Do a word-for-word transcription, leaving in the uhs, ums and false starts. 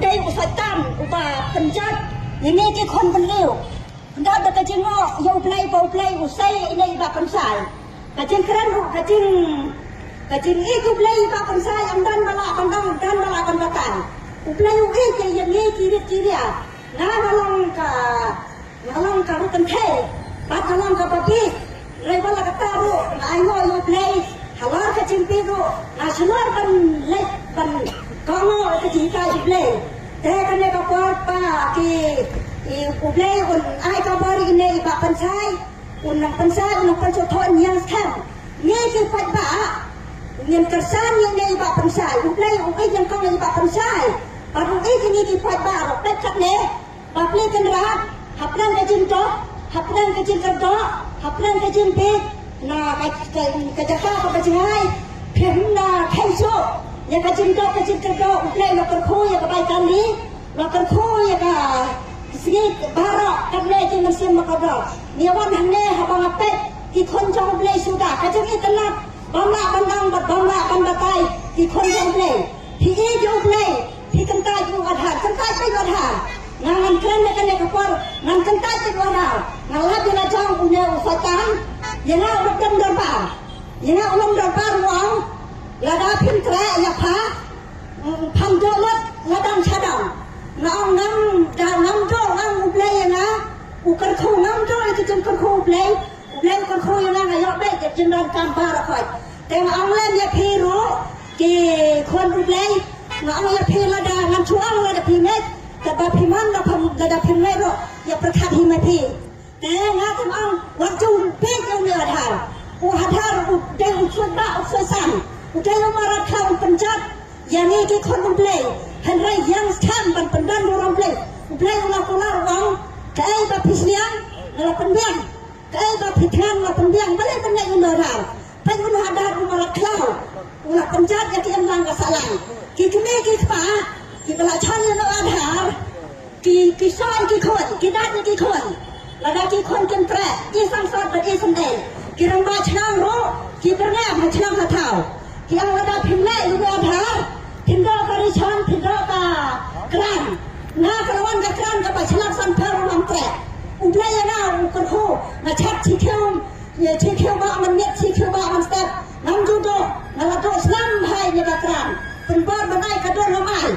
Dei u Soitan uba pynjot ïa ngi ki khun bynriew. Pynjot da ka jingong ïa U Blei ba U Blei u sei ïa ine i Bah Pynshai. Ka jingkren ruh ka jing, ka jingïeit U Blei i Bah Pynshai, ym don ba lah ban dang, ym don ba lah ban batai. U Blei u ïeit ïa ngi ki rit ki ria. Nga nga long ka, nga long ka ruh kynthei bad nga long ka babieit. Hynrei wat la katta ruh nga ainguh ïa U Blei. Halor ka jingbieit ruh nga shlur ban leit ban kohnguh ïa ka jinghikai U Blei. Te kane ka por ba ki, i, U Blei un ai ka bor ïa ine i Bah Pynshai, un nang pynshai, un nang pynshai thon ïa skhem. Ngi ki paidbah ngin kyrshan ïa ine i Bah Pynshai. U Blei u ïeit nyngkong ïa i Bah Pynshai. Bad u ïeit ïa ngi ki paidbah ruh. Peit katne, ba plie kynrad hapdeng ka jingduk, hapdeng ka jingkyrduh, hapdeng ka jingbieit. Na ka, ka, ka jaka kaba jngai, phim da kheiñ shuh ïa ka jingduk ka jingkyrduh. U Blei u la kyrkhu ïa ka bai kali, u la kyrkhu ïa ka sngi baroh. Katne ki mynsiem ba kordor, ngi wan hangne haba nga peit ki khun jong U Blei suda ka jingitynnad, bym lah ban dang bad bym lah ban batai. Ki khun jong U Blei, phi ïeit ïa U Blei, phi kyntait ïa u Aadhaar, kyntait ïa u Aadhaar. Nga ngan kren ha kane ka por, ngan kyntait ïa u Aadhaar. Nga lap ïa la jong une u Soitan. Ïa nga u lum dorbar, ïa nga u lum dorbar u ong, lada phim treh ïa pha, mm, pham duh lut la dang sha dang. Nga ong ngam da, ngam duh, ong U Blei ïa nga u kyrkhu, ngam duh ïa ka jingkyrkhu U Blei. U Blei u kyrkhu ïa nga, nga ïoh beit ïa ka jingdonkam baroh khoit. Te nga ong lem ïa phi ruh ki khun U Blei, nga ong ïa phi lada, ngam shu ong lada phi ngeit, katba phi mon, lada phi, lada phi ngeit ruh ïa pyrkhat hi ma phi. Te nga te ong wat ju beit ïa une u Aadhaar. U Aadhaar u dei u suidbah, u suisan, u dei u mrad khlaw, u pynjot ïa ngi ki khun U Blei. Hynrei ïeng skhem ban pyndon burom Blei. U Blei u la kular u ong, kaei ba phi sliang nga la pynbiang, kaei ba phi thngan nga la pynbiang. Balei ban leh ïa une u Aadhaar? Peit une u Aadhaar u mrad khlaw, u la pynjot ïa ki imlang ka sahlang. Ki kmie ki kpa kiba la shon ïa une u Aadhaar, ki, ki shon ki khun, ki dat ïa ki khun. Lada ki khun kim treh, i sangsot bad i syndei, ki rangbah shnong ruh ki byrngem ha shnong ha thaw. Ki ong lada phim leh ïa une u Aadhaar, phin doh ka ration, phin doh ka grant. Nga ka la wan ka grant kaba shlak sanphew ruh ngam treh. U Blei ïa nga u kyrkhu, nga chat shi khiew, ïa shi khiew bah mynmiet, shi khiew bah mynstep, ngam ju doh. Nga la doh slem bha ïa ka grant. Pynbor ban ai ka dur ngam ai.